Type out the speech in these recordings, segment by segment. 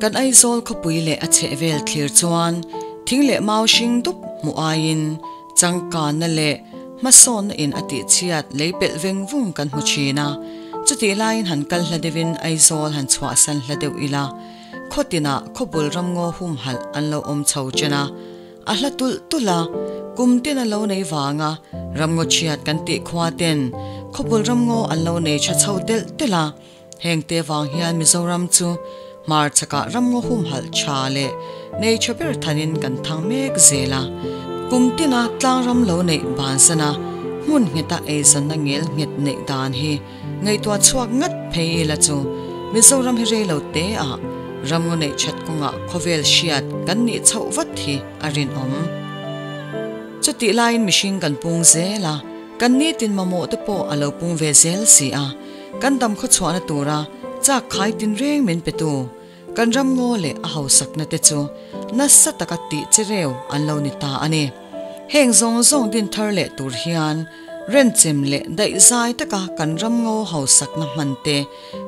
Kan Aizawl khawpui leh a chhehvel thlir chuan thing leh mau hring dup hmuh aiin changkanna leh hmasawnna in a tihchhiat lei pelh veng vung kan hmu thin a. Chutih laiin han kal hla deuhin Aizawl han chhuahsan hla deuh ila, khawtinah khawbul ramngaw humhalh an lo awm chho chen a. A hla tulh tulh a, kum tin a lo nei vanga ramngaw chhiat kan tih khua ten khawbul ramngaw an lo nei tha chho telh telh a. Heng te vang hian Mizoram chu hmarchhakah ramngaw humhalh tha leh nei tha ber thanin kan thang mek zel a. Kum tina tlangram lo neih bansana hmun ngheta eizawnna ngel nghet neih dan hi Ngaihtuah chhuak ngat phei ila chu Mizoram hi rei lo te ah ramngaw neih that kawngah khawvel hriat kan nih chhoh vat hi a rinawm. Chutih laiin mihring kan pung zel a, kan nitin mamawh te pawh a lo pung ve zel si a, kan dam khawchhuahna tura chak khai tinreng min petu kan ramngaw leh a hausakna te chu nasa taka tih chi reu an lo ni ta a ni. Heng zawng zawng din thar leh tur hian Renchem leh daihzai taka kan ramngaw hausakna hman te,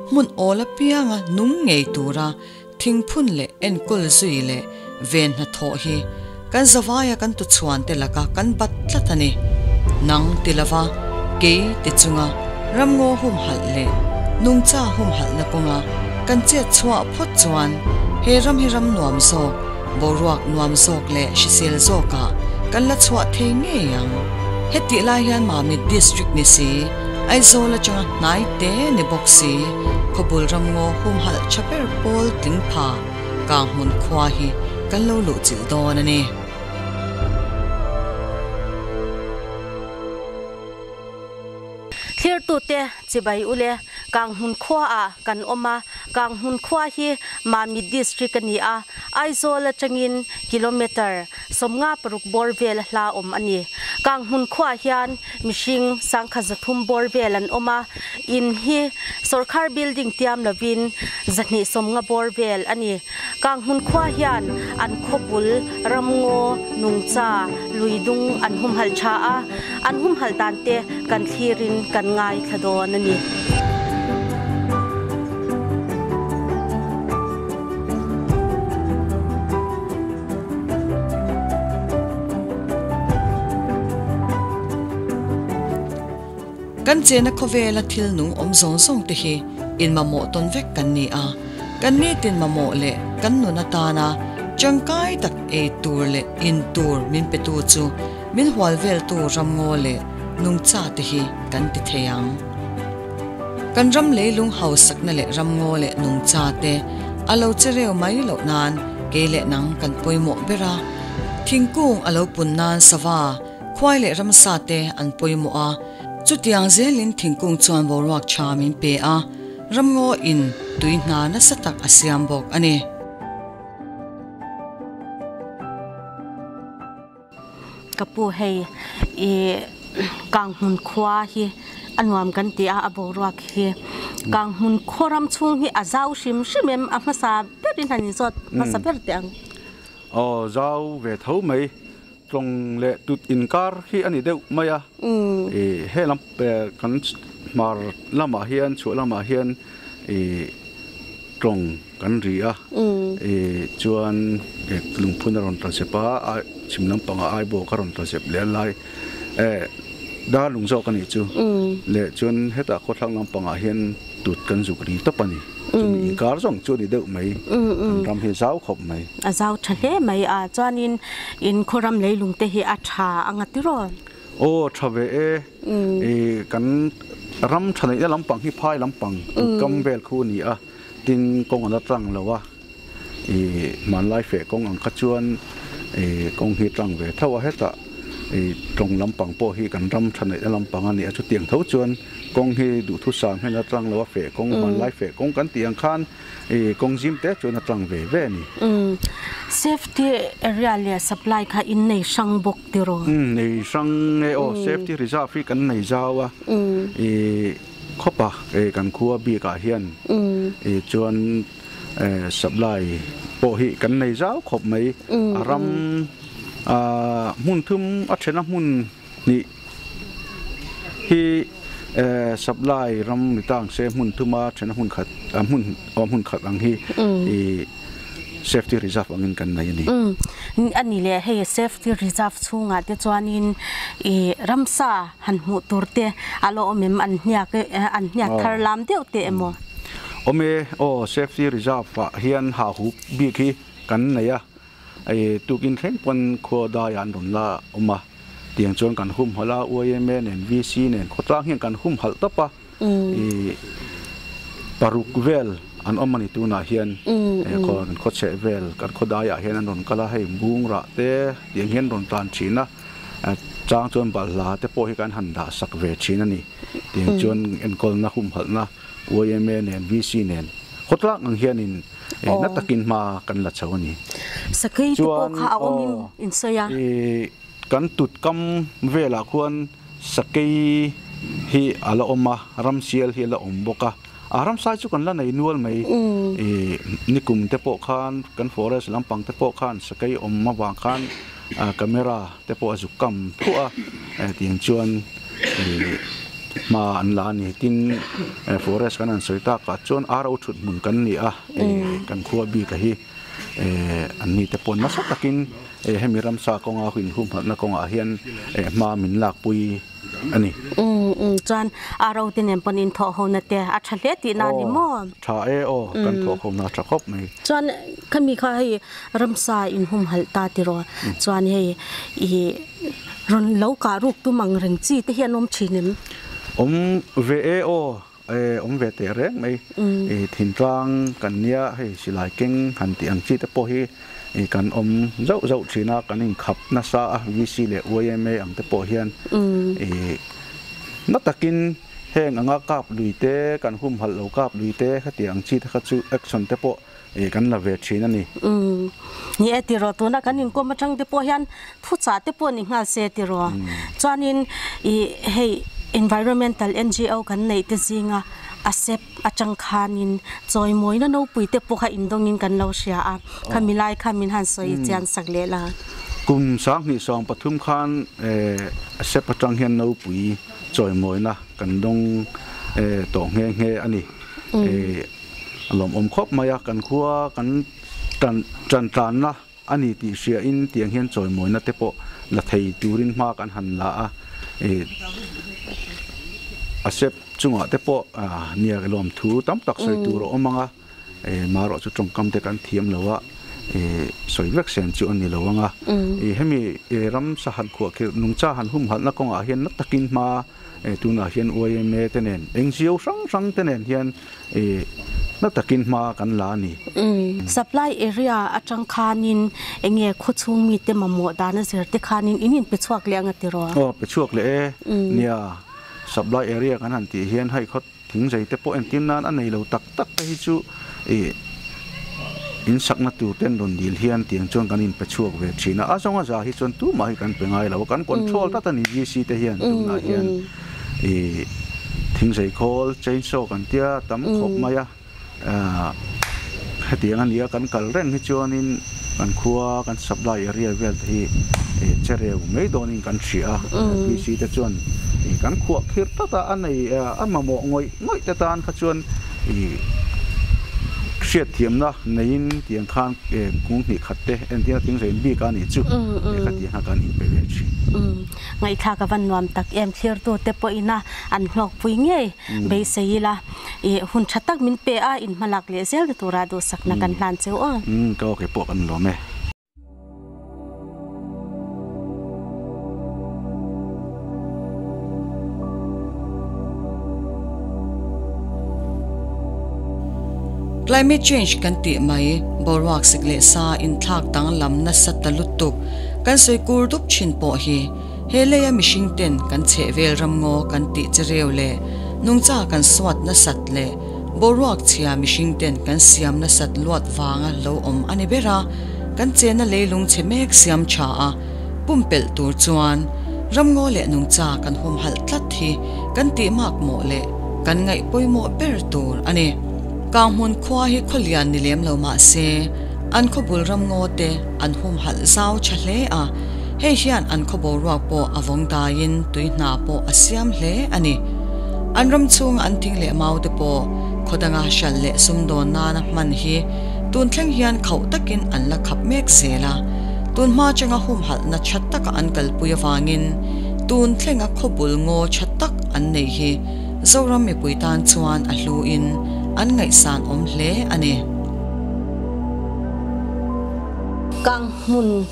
hmun awl apianga nung ngei tura thingphun leh enkawl zui leh ven hnathawh hi kan zavaia kan tuchhuan te laka kan bat tlat a ni. Nang ti lova, kei ti chunga ramngaw humhalh leh nungcha humhalhna kawnga kan chet chhuah phawt chuan he ram hi ram nuam zawk, Boruak nuam zawk leh hrisel zawkah kan la chhuah thei ngei ang. Hetih lai hian Mamit District ni si, Aizawl atanga hnai te ni bawk si, khawbul ramngaw humhalh tha ber pawl tling pha Kanghmun khua hi kan lo luhchilh dawn a ni. Thlirtute chibai ule Kanghmun khuaah kan awm a, Kanghmun khua hi Mamit District a ni a, Aizawl atangin kilometre 56 bawr vel a hla awm a ni. Kanghmun khuaah hian mihring 1300 bawr vel an awm a, in hi sawrkhar building tiam lovin 250 bawr vel a ni. Kanghmun khua hian an khawbul ramngaw nungcha luidung an humhalh tha a, An humhalh dan te kan thlirin kan ngaithla dawn a ni. Kan chena khawvela thil nung awm zawng zawng te hi in mamawh tawn vek kan ni a, kan nitin mamawh leh kan nun atana tangkai tak ei tur leh in tur min petu chu Min hual veltu ramngaw leh nungcha te hi kan ti thei ang. Kan ram leilung hausakna leh ramngaw leh nungcha te a lo che reu mai loh nan kei leh nang kan pawimawh ber a. Thingkung a lo pun nan sava, khuai leh ramsa te an pawimawh a. Chutiang zelin thingkung chuan boruak tha min pe a, ramngaw in tui hna nasa tak a siam bawk a ni. Ka pu hei i Kanghmun khua hi a nuam kan ti a, a boruak hi Kanghmun khaw ram chhung hi a zau hrim hrim em a hmasa berin han inzawt hmasa ber teh ang. Aw zau ve tho mai tlawng leh tut inkar hi a ni deuh mai a, i he lam kan hmar lamah hian chhuah lamah hian i tlawng Kan ri a, i chuan lungphun a rawn tla zep a, a chhim lampangah aibawk a rawn tla zep leh a lai eh dar lung zawk a nih chu leh chuan hetah khawthlang lampangah hian tut kan zuk ri tawp a ni, chumi inkar zawng chu a ni deuh mai, kan ram hi a zau khawp mai. A zau tha hle mai a, chuanin in khaw ram leilung te hi a tha anga tiraw? Aw tha ve e, i kan ram tha neihna lampang hi phai lampang kam vel khu a ni a. Tin, kawng a la tlang lo a, ih hmanlai feh kawng ang kha chuan ih kawng hi tlang ve tho a, hetah ih tawng lampang pawh hi kan ram tha neihna lampang a ni a, chutiang tho chuan kawng hi duhthusam hian a tlang lo a, feh kawng hmanlai feh kawng kan tih ang khan ih kawng zim te chuan a tlang ve ve a ni. Safety area leh supply kha in nei hrang bawk tiraw? Nei hrang e aw, safety reserve hi kan nei zau a, ih. Khawp a, e kan khua bikah hian e chuan e supply pawh hi kan nei zau khawp mai. A ram a hmun thum a thena hmun hnih hi e supply ram ni tang se hmun thuma thena hmun khat a hmun awm hmun khat ang hi e. safety reserve angin kan nei a ni. Umm a ni le, hei safety reserve chhungah te chuanin ih ramsa han hmuh tur te a la awm em an hniak an hniak thar lam deuh teh emaw? Awm e, aw safety reserve ah hian ha hup bik hi kan nei a, ih tukin thleng pawn khua daiah an rawn la awm a, tiang chuan kan humhalh a, YMA nen VC nen khawtlang hian kan humhalh tawp a. I paruk vel an awm a ni tunah hian kan khaw chheh vel kan khaw daiah hian an rawn kal a hei bung rah te tiang hian rawn tlan thin a chang chuan balhla te pawh hi kan han dah sak ve thin a ni tiang chuan enkawlna humhalhna YMA nen VC nen khawtlak ang hianin na takin hma kan la chho a ni Sakei te pawh kha a awmin in sawi a. Kan tutkam velah khuan sakei hi a la awm a, ramsial hi a la awm bawk a. A ramsai chu kan la nei nual mai. Ih nikum te pawh khan kan forest lampang te pawh khan sakei awm avang khan camera te pawh a zuk kam phuah a, tiang chuan ih hma an la a ni. Tin forest kan han sawi takah chuan aro thut hmun kan ni a, kan khua bik a hi an ni te pawh nasa takin Hemi ramsa kawnga hun humhalhna kawngah hian hma min lakpui a ni. Umm chuan a ro te nen pawn in thawh hona te a tha hle tihna a ni maw? Tha e aw, kan thawh hona a tha khawp mai. Chuan khami kha hei ramsa in humhalh ta tiraw? Chuan hei i rawn lo kah ruk tum ang reng chi te hi an awm thin em? Awm ve e aw, awm ve teh reng mai. Thintlang kan nia hei silai keng han tih ang chi te pawh hi kan awm zauh zauh thin a, kan inkhap nasa a VC leh YMA ang te pawh hian na takin heng anga kap lui te kan humhalh lo kap lui te khatiang ang chi te kha chu action te pawh kan la ve thin a ni. Ni e tiraw tuna kan inkawm atang te pawh hian thuchah te pawh ni nghal se tiraw. Chuanin ih hei environmental NGO kan neih te zinga a sep atang khanin chawimawina nopui te pawh kha indawngin kan lo hria a, khami lai kha min han sawi chian sak leh la. Kum 2023 khan a sep atang hian nopui chawimawina kan dawng tawh nghe nghe a ni. A lawmawm khawp mai a, kan khua kan tan tan tlanna a ni tih hriain tiang hian chawimawina te pawh la thei turin hma kan han la a, ih a sep chungah te pawh nia lawmthu tam tak sawi tur a awm ang a, ih marawh chu tawngkam te kan thiam lo a, ih sawi vek sen chu a ni lo ang a, ih hemi ramsa han khuahkhirh nungcha han humhalhna kawngah hian na takin hma tunah hian YMA te nen NGO hrang hrang te nen hian I na takin hma kan la a ni. Supply area atang khanin enge khawchhung mite mamawh dan a zir te khanin in in pe chhuak leh anga tiraw? Aw pe chhuak leh e. Nia, supply area kan han tih hian hei khaw thingzei te pawh entir nan a nei lo tak tak te hi chu i in sakna tur ten rawn dil hian tiang chuan kan in pe chhuak ve thin a. A zawnga za hi chuan tumah hi kan pe ngai lo a, kan control tlat a ni GC te hian tunah hian. I thingzei khawl chainsaw kan tia tam khawp mai a, hetiang a nia kan kal reng hi chuanin kan khua kan supply area vel te hi che reu mai dawnin kan hria a, PC te chuan kan khuah khir tlat a, a nei a mamawh ngawih ngawih te tan kha chuan i hriatthiamna neiin tiang khan kung hnih khat te entirna thingzei bik a nih chu khatiang kha kan inpe ve thin. Ngaihthlak a van nuam tak em thlirtu te pawhin a an hlawkpui ngei beisei ila i hun tha tak min pe a in hmalak leh zel na tura duhsakna kan hlan cheu aw. Umm ka awke pawh kan lawm e. Climate change kan tih mai, boruak sik leh sa inthlak danglam nasa ta lutuk kan sawi kur dup thin pawh hi he leia mihring ten kan chhehvel ramngaw kan tih che reu leh nungcha kan suat nasat leh boruak chhia mihring ten kan siam nasat luat vanga lo awm a ni ber a, kan chena leilung chhe mek siam tha a pumpelh tur chuan ramngaw leh nungcha kan humhalh tlat hi kan tih mak mawh leh kan ngaih pawimawh ber tur a ni. Kanghmun khua hi khawlian ni lem lo mah se, an khawbul ramngaw te an humhalh zau tha hle a, hei hian an khaw boruak pawh a vawng daiin tui hna pawh a siam hle a ni. An ram chhunga an thing leh mau te pawh khaw danga hralh leh sumdawn nana hman hi Tun thleng hian khauh takin an la khap mek zel a, tun hma atanga humhalhna tha taka an kalpui avangin tun thlenga khawbul ngaw tha tak an nei hi Zoram mipui tan chuan a hluin an ngaihsan awm hle a ni. Kanghmun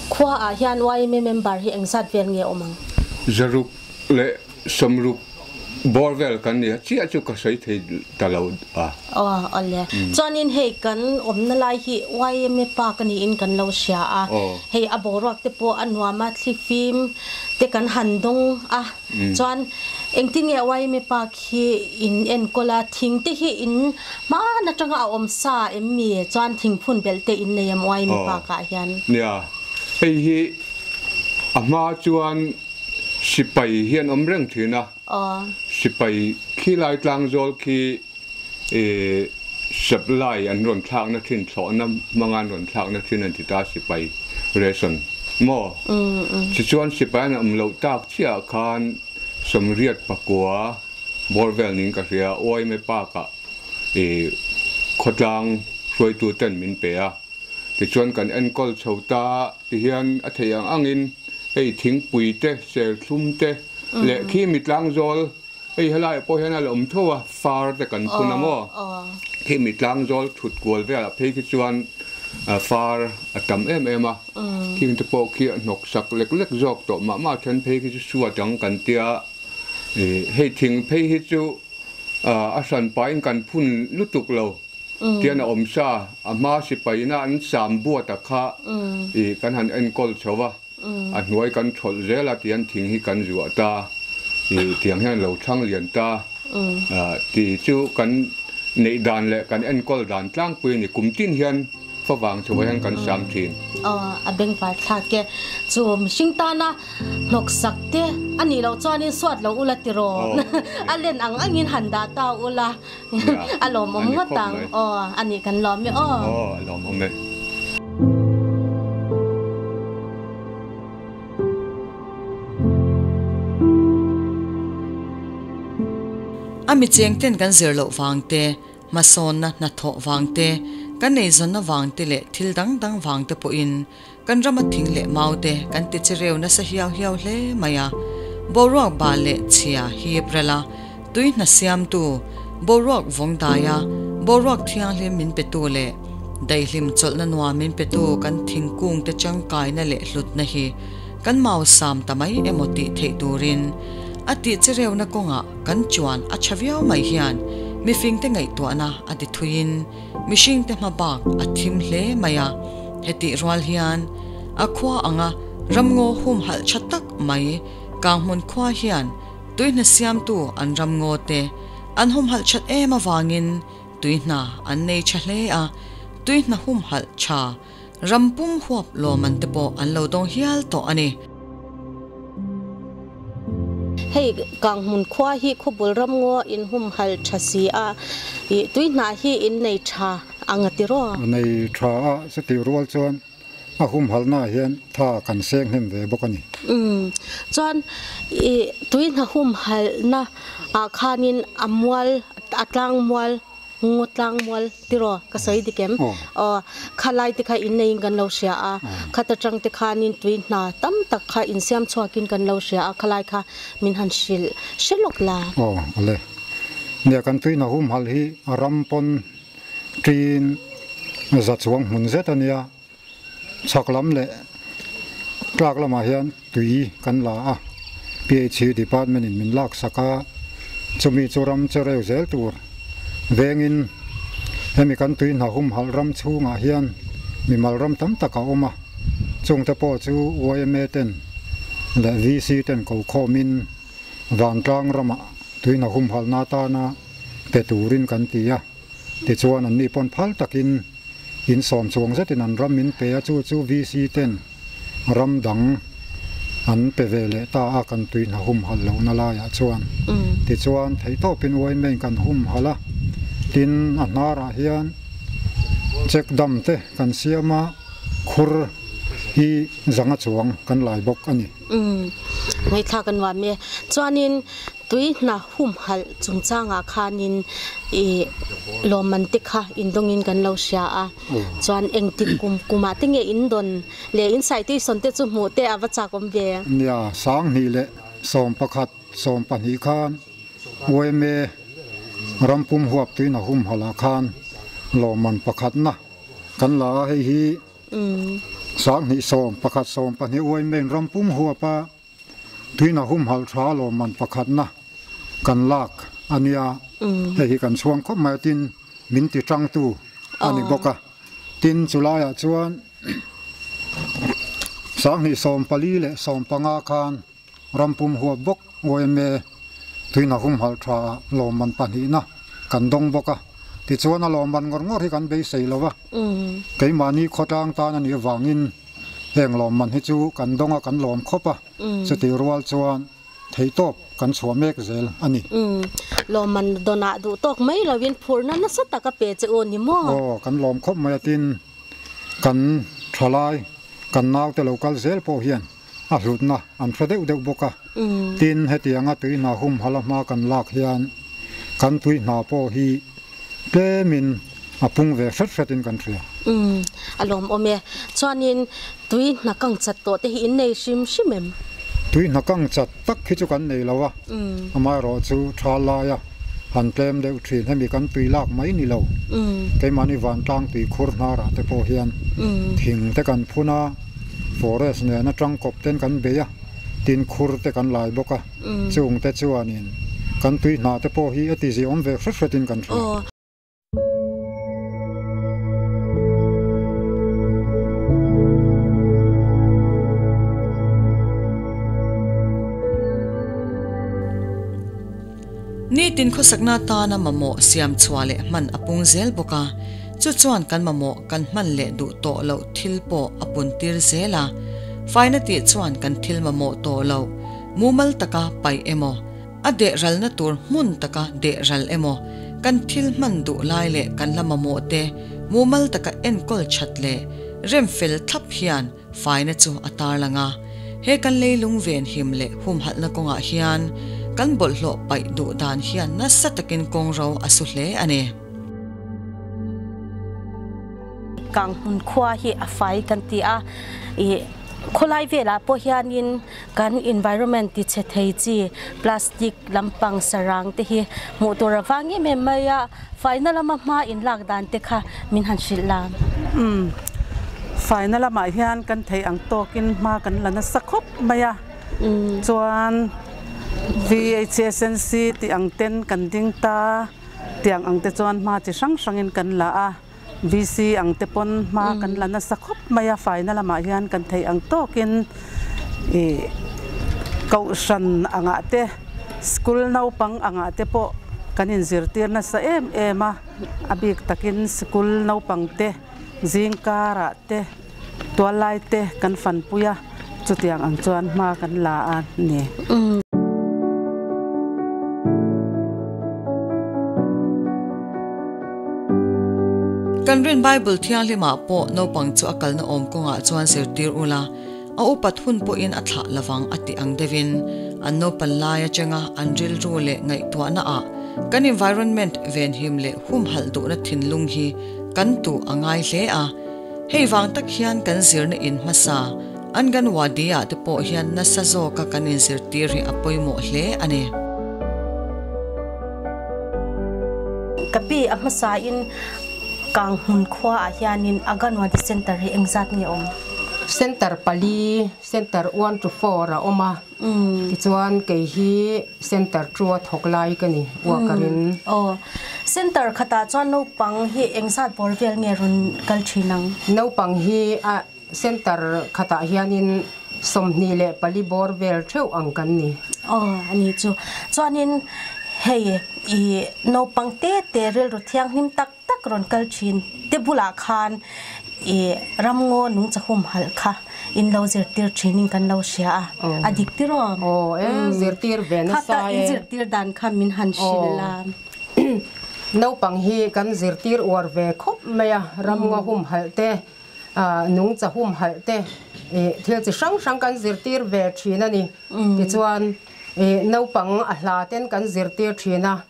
khua ah hian yma member hi engzat vel nge awm ang? Zaruk leh Sawmruk bawr vel kan nia chiah chu ka sawi thei ta lo a. Aw awle. Chuanin hei kan awmna lai hi yma park a niin kan lo hria a. Hei a boruak te pawh a nuam a, thlifim te kan han dawng a. Chuan engtin nge yma park hi in enkawl a, thing te hi in hman atanga a awm sa em mi? Chuan thingphun belh te in nei em yma park ah hian? Nia, hei hi a hma chuan Sipai hi an awm reng thin a, sipai khi lai tlangzawl khi supply an rawn thlakna thin, thlawhna hmanga an rawn thlakna thin an ti ta sipai ration maw? Tichuan sipai an awm loh tak chiah ah khan sawmriat pakua bawr vel niin ka hria, yma park ah khawtlang hruaitu ten min pe a. Tichuan kan enkawl chho ta tihian a theih ang angin hei thingpui te, serthlum te leh khi mi tlangzawl hei helaiah pawh hian a la awm tho a, far te kan phun a maw? Khi mi tlangzawl thut kual velah phei khi chuan far a tam em em a, khing te pawh khi a hnawk sak lek lek zawk tawh mah mah then phei khi chu suat ang kan tia, hei thing phei hi chu a hran pahin kan phun lutuk lo. Tian a awm sa, a hma sipaina an sam buat a kha i kan han enkawl chho va, a hnuai kan thawlh zel a tian thing hi kan zuah ta i tiang hian lo thlang lian ta ti chu kan neih dan leh kan enkawl dan tlangpui a ni. Kum tin hian favang chho ah hian kan sam thin. Aw, a bengvar thlak e. Chu mihring tana hnawk sak te a nih loh chuanin suat lo ula tiraw? A len ang angin han dah ta ula. A lawmawm ngawt ang. Aw, a nih kan lawm e aw. Aw, a lawmawm e. A mi cheng ten kan zir loh vang te, hmasawnna hnathawh vang te, kan eizawnna vang te leh thil dang dang vang te pawhin kan rama thing leh mau te kan ti che reu nasa hiau hiau hle mai a. Boruak bal leh chhia hip rel a, tui hna siamtu, boruak vawng daia boruak thianghlim min petu leh daihlim chawlhna nuam min petu kan thingkung te tangkaina leh hlutna hi kan mau sam ta mai emaw tih theih turin a tih che reuna kawngah kan chuan a tha viau mai hian mifingte ngaihtuahna a ti thuiin mihringte hma bak a thim hle mai a, hetih rual hian a khua anga ramngaw humhalh tha tak mai Kanghmun khua hian tuihna siamtu an ramngaw te an humhalh that em avangin tuihna an nei tha hle a, tuihna humhalh tha ram pum huap lawman te pawh an lo dawng hial tawh a ni. Hei Kanghmun khua hi khawbul ramngaw in humhalh tha si a, ih tuihna hi in nei tha ang a ti raw? A nei tha a, chutih rual chuan a humhalhna ah hian tha kan seng hnem ve bawk a ni. Umm, chuan ih tuihna humhalhna ah khanin a mual, a tlang mual Ngaw tlang mual tiraw ka sawi dik em? Aw, kha lai te kha in neiin kan lo hria a, khat atang te khanin tui hna tam tak kha insiam chhuakin kan lo hria a, kha lai kha min han hrilh hre lawk la. Aw, awle. Nia kan tui hna humhalh hi a ram pawn tiin za chuang hmun zet a nia, chhak lam leh tlak lamah hian tui kan la a, PHE department in min lak sak a, chumi chu ram che reu zel tur vengin hemi kan tui hna humhalh ram chhungah hian mimal ram tam tak a awm a, chungte pawh chu yma ten leh VC ten ko khawmin vantlang ramah tui hna humhalhna atana pe turin kan ti a, tichuan anni pawn phal takin. In sawm chuang zetin an ram min pe a, chu chu VC ten ram dang an pe ve leh ta a, kan tui hna humhalh lohna laiah chuan. Tichuan theihtawpin yma kan humhalh a, tin a hnarah hian check dam te kan siam a, khur hi zanga chuang kan lai bawk a ni. Ngaihthlak a nuam e. Chuanin. Tui hna humhalh chungchangah khanin i lawmman te kha indawngin kan lo hria a, chuan engtik kum kumah te nge indawn leh in citation te chu hmuh te a va chak awm ve? Nia, Sanghnih leh 11, 12 khan yma rampum huap tui hna humhalh ah khan lawmman pakhatna kan la a, hei hi Sanghnih 11, 12 yma in rampum huap a Tuina humhalh tha lawmman pakhatna kan lak a nia, hei hi kan chhuang khawp mai a, tin min ti tangtu a ni bawk a, tin chulaiah chuan 2014 leh 15 khan rampum huap bawk yma tuina humhalh tha lawmman pahnihna kan dawng bawk a, tichuan a lawmman ngawr ngawr hi kan beisei lo va, keimahni khawtlang tan a nih avangin. Heng lawmman hi chu kan dawng a, kan lawm khawp a, chutih rual chuan theihtawp kan chhuah mek zel a ni. Lawmman dawnah duh tawk mai lovin phurna nasa tak a pe che u ni maw? Aw, kan lawm khawp mai a, tin kan thalai, kan naute lo kal zel pawh hian a hlutna an hre deuh deuh bawk a. Tin, hetianga tui hna humhalh a hma kan lak hian kan tui hna pawh hi Tlemin a pung ve hret hretin kan hria. Umm, a lawmawm e. Chuanin tui hna kang chat tawh te hi in nei hrim hrim em? Tui hna kang chat tak hi chu kan nei lo a, amaherawh chu tha laia han tlem deuh thin. Hemi kan tui lak mai ni lo, keimahni vantlang tui khur hnarah te pawh hian thing te kan phun a, forest nen atang kawp ten kan bei a, tin khur te kan lai bawk a. Chung te chuanin kan tui hna te pawh hi a ti ziawm ve hret hretin kan hria. Nitin khawsakna tana mamawh siam chhuah leh hman a pung zel bawk a, chu chuan kan mamawh kan hman leh duh tawh loh thil pawh a pun tir zel a, faina tih chuan kan thil mamawh tawh loh Mumal taka paih emaw, a deh ralna tur hmun taka deh ral emaw, kan thil hman duh lai leh kan la mamawh te mumal taka enkawl that leh rem fel thlap hian faina chu a tarlang a. He kan leilung venhim leh humhalhna kawngah hian kan bawlhhlawh paih duh dan hian nasa takin kawng ro a su hle a ni. Kanghmun khua hi a fai kan ti a, ih khawlai velah pawh hianin Kan environment ti chhe thei chi plastic lampang sarang te hi hmuh tur a vang em em mai a, faina lama hma in lak dan te kha min han hrilh la. Umm, faina lamah hian kan theih ang tawkin hma kan la nasa khawp mai a, chuan VHSNC tih ang ten kan ding ta, tiang ang te chuan hma chi hrang hrangin kan la a. VC ang te pawn hma kan la nasa khawp mai a, faina lamah hian kan theih ang tawkin ih kohhran angah te, school naupang angah te pawh kan inzirtir nasa em em a, a bik takin school naupang te zingkarah te tuallai te kan fanpui a, chutiang ang chuan hma kan la a ni. Kan rin Bible thianghlimah pawh naupang chu a kalna awm kawngah chuan zirtir ula, a upat hun pawhin a thlah lovang a tih ang deuhin an naupan lai atanga an rilru leh ngaihtuahnaah kan environment venhim leh humhalh duhna thinlung hi kan tuh a ngai hle a. Hei vang tak hian kan zirna in hmasa Anganwadi-ah te pawh hian nasa zawka kan inzirtir hi a pawimawh hle a ni. Ka pi a hmasain Kanghmun khuaah hianin Aganwadi Centre hi engzat nge awm? Centre pali, Centre one to four a awm a. Tichuan kei hi Centre two a thawk lai ka ni, worker-in. Aw, Centre khatah chuan naupang hi engzat bawr vel nge rawn kal thin ang? Naupang hi a Centre khatah hianin 24 bawr vel theuh ang kan ni. Aw, a ni chu. Chuanin hei i naupang te te rilru thianghlim tak tak rawn kal thin te bulah khan i ramngaw nungcha humhalh kha in lo zirtir thin in kan lo hria a, a dik tiraw? Aw, e zirtir ve nasa e. Khata in zirtir dan kha min han hrilh la. Naupang hi kan zirtir uar ve khawp mai a, ramngaw humhalh te, nungcha humhalh te, thil chi hrang hrang kan zirtir ve thin a ni. Tichuan. Naupang a hla ten kan zirtir thin a,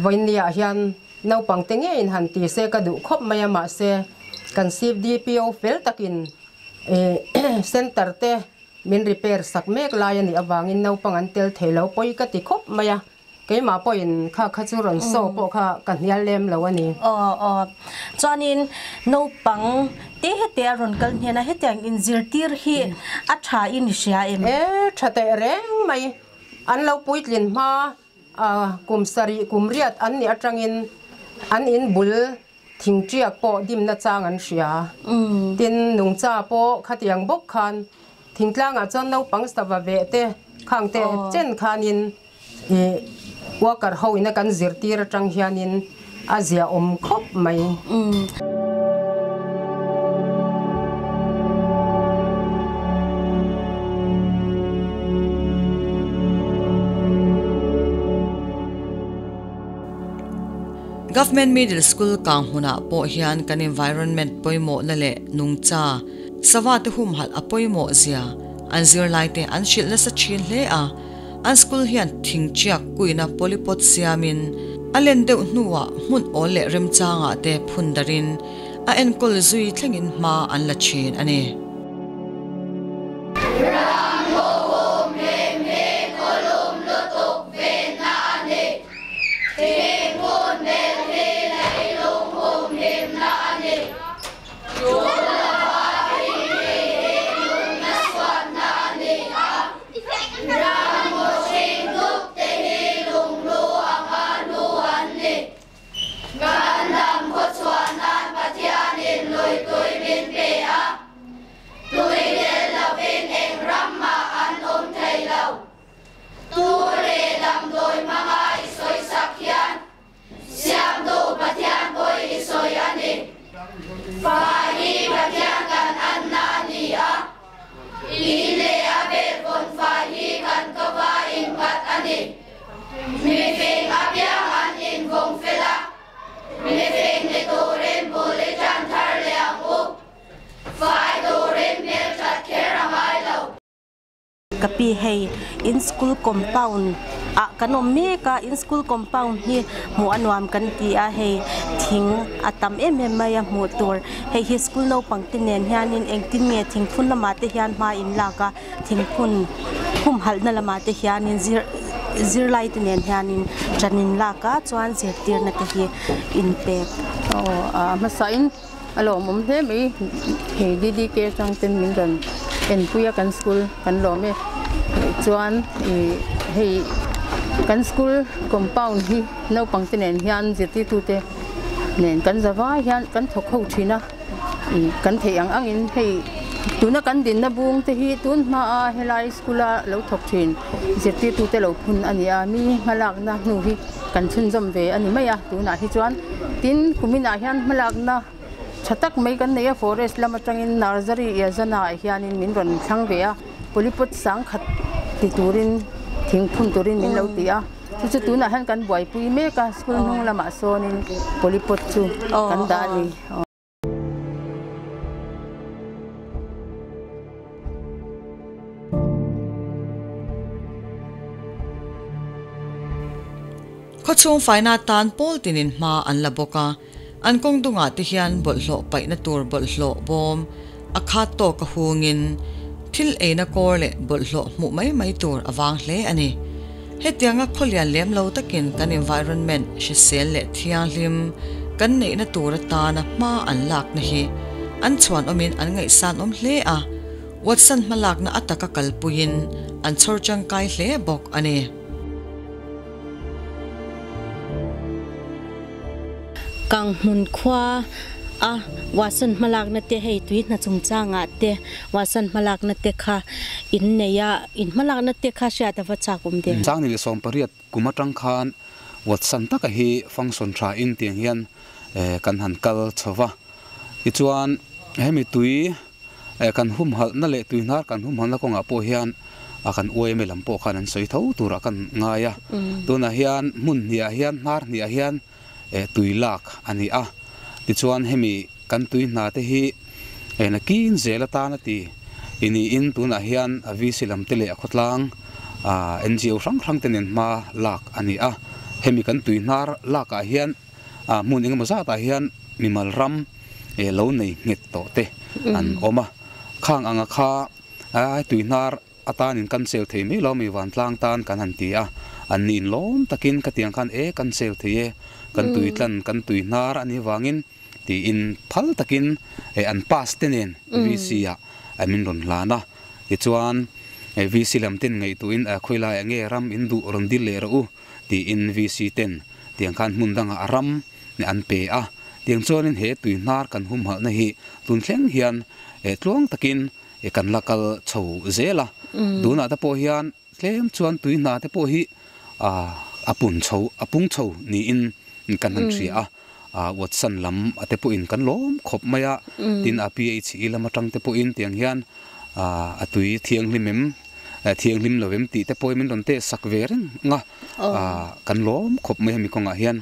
vawinia hian naupang te ngeiin han ti se ka duh khawp mai a, mahse kan CDPO fel takin center te min repair sak mek lai a nih avangin naupang an tel thei lo pawi ka ti khawp mai a. Keimah pawhin kha kha chu rawn saw pawh kha ka hnial lem lo a ni. Aw aw. Chuanin naupang te hete a rawn kal hnena hetiang inzirtir hi a tha in i hria em? E, tha teh reng mai. An lo puitlin hma a kum sarih kum riat an nih atangin an in bul thingtiak pawh dimna chang an hria. Tin, nungcha pawh khatiang bawk khan thingtlangah chuan naupang sava veh te khang te chen khanin I worker ho ina kan zirtir atang hianin a zia awm khawp mai. Government Middle School kang hmunah pawh hian kan environment pawimawhna leh nungcha, sava te humhalh a pawimawh zia an zirlaite an hrilh nasa thin hle a. An school hian thingchiak kuina polypot siamin a len deuh hnuah hmun awl leh remchangah te phun darin a enkawl zui thlengin hma an la thin a ni. Ka pi hei in school compound ah kan awm mek a, in school compound hi hmuh a nuam kan ti a, hei thing a tam em em mai a hmuh tur, hei hi school naupang te nen hianin engtin nge thingphun lamah te hian hma in lak a, thingphun humhalh na lamah te hianin zir zirlai te nen hianin ṭan in lak a chuan zirtirna te hi in pek. Aw a hmasain A lawmawm hle mai, hei DDK atang ten min rawn enpui a kan school kan lawm e. Chuan ih hei kan school compound hi naupang te nen hian zirtirtu te nen kan za vai hian kan thawk ho thin a, ih kan theih ang angin hei tuna kan dinna bung te hi tun hmaa helai school a lo thawk thin zirtirtu te lo phun a ni a, mi hmalakna hnu hi. Kan chhunzawm ve a ni mai a, tunah hi chuan tin kuminah hian hmalakna tha tak mai kan nei a, forest lam atangin nursery Iazana ah hianin min rawn thlang ve a, polypot sangkhat ti turin thing phun turin min lo ti a, chu chu tunah hian kan buaipui mek a, school hnung lamah sawnin polypot chu kan dah a ni. Khawchhung faina tan pawl tinin hma an la bawk a, an kawng dungah te hian bawlhhlawh paihna tur bawlhhlawh bawm a khat tawk a hungin thil eina kawr leh bawlhhlawh hmuh mai mai tur a vang hle a ni. Hetianga khawlian lem lo takin kan environment hrisel leh thianghlim kan neihna tur atana hma an lakna hi an chhuanawmin an ngaihsanawm hle a, Watson hmalakna a taka kalpuiin an chhawr tangkai hle bawk a ni. Kanghmun khua a Watson hmalakna te hei tui hna chungchangah te Watson hmalakna te kha in nei a, in hmalakna te kha hriat a va chak awm ve. Changni leh 18 kum atang khan Watson taka hi function tha in tiang hian kan han kal chho va. Tichuan hemi tui kan humhalhna leh tui hnar kan humhalhna kawngah pawh hian a kan uaime lam pawh khan an sawi tho turah kan ngai a. Tunah hian hmun hniah hian hnar hniah hian tui lak a ni a. Tichuan hemi kan tui hna te hi nakin zel atan a ti i niin tunah hian a VC lam te leh a khawtlang NGO hrang hrang te nen hma lak a ni a. Hemi kan tui hnar lak ah hian hmun engemaw zat ah hian mimal ram lo nei nghet tawh te an awm a. Khang anga kha tui hnar atan in cancel thei mai lo mi vantlang tan kan han ti a, an ni in lawm takin ka tiang khan e cancel thei e, kan tui tlan kan tui hnar a nih vangin tiin phal takin an pass te nen VC ah min rawn hlan a, tichuan VC lam ten ngaihtuahin khawilai ah nge ram in duh rawn dil leh rawh u tiin VC ten tiang khan hmun dangah ram an pe a, tiang chuanin he tui hnar kan humhalhna hi tun thleng hian tluang takin kan la kal chho zel a, tunah te pawh hian tlem chuan tui hna te pawh hi a pun chho a pung chho niin kan han hria a, Watson lam te pawhin kan lawm khawp mai a, tin a PHE lam atang te pawhin tiang hian a tui thianghlim em thianghlim lo em tih te pawhin min rawn teh sak ve reng a, kan lawm khawp mai hemi kawngah hian.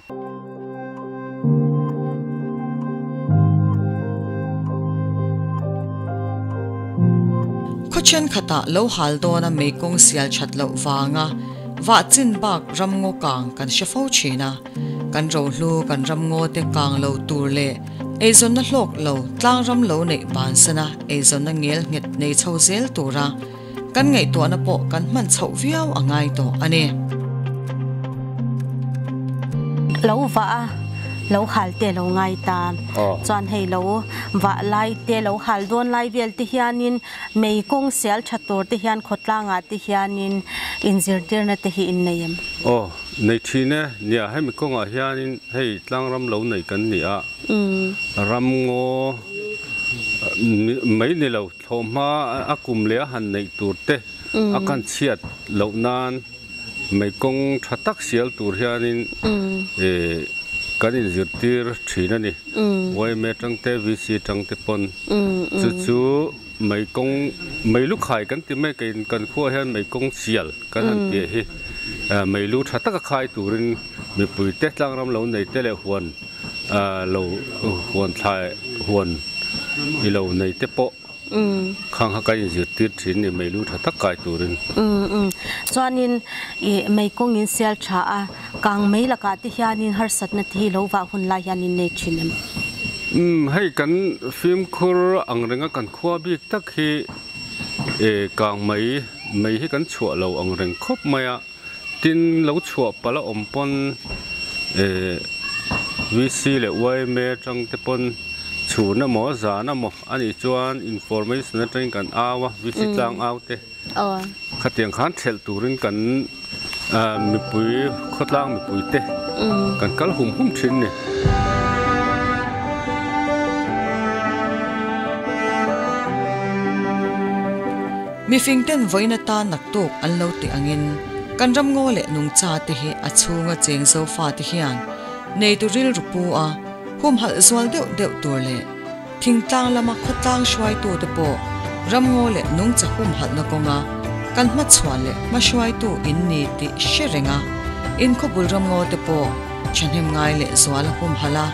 Khaw thenkhatah lo hal dawna meikawng sial that loh vanga vah chin bak ramngaw kang kan hre fo thin a, kan rohlu kan ramngaw te kang lo tur leh eizawnna hlawk lo tlang ram lo neih bansana eizawnna ngel nghet nei chho zel tura Kan ngaihtuahna pawh kan hman chhoh viau a ngai tawh a ni. Lo vah a, lo hal te lo ngai ta. Chuan hei lo vah lai te, lo hal dawn lai vel te hianin mei kawng sial tha tur te hian khawtlangah te hianin inzirtirna te hi in nei em? Aw, nei thin e. Nia, hemi kawngah hianin hei tlangram lo nei kan ni a, ramngaw mai ni lo, Thlawhhma a kum leh a han neih tur te a kan chhiat loh nan mei kawng tha tak sial tur hianin kan inzirtir thin a ni. Yma atang te, VC atang te pawn chu chu mei kawng mei lu khai kan ti mai kei kan khuaah hian mei kawng sial kan han tih hi mei lu tha taka khai turin mipui te tlangram lo nei te leh huan lo huan thlai huan i lo nei te pawh khang kha kan inzirtir thin ni mei lu tha tak kai turin. Chuanin i mei kawng in sial tha a, kang mei lakah te hianin harsatna te hi lo vah hun lai hian in nei thin em? Hei kan fimkhur ang renga kan khua bik tak hi kang mei mei hi kan chhuah lo ang reng khawp mai a. Tin, lo chhuah palh a awm pawn VC leh yma atang te pawn chhun emaw zan emaw a nih chuan information atangin kan au a, VC tlang au te khatiang khan thelh turin kan mipui khawtlang mipui te kan kal hum hum thin ni. Mifing ten vawiin atan naktuk an lo tih angin kan ramngaw leh nungcha te hi a chhunga cheng zofa te hian neitu rilru pu a humhalh zual deuh deuh tur leh thingtlang lama khawtlang hruaitu te pawh ramngaw leh nungcha humhalhna kawnga kan hmachhuan leh hmahruaitu in ni tih hre reng a, inkhawbul ramngaw te pawh thahnem ngai leh zual a humhalh a,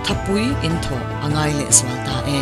thapui in thawh a ngai leh zual ta e.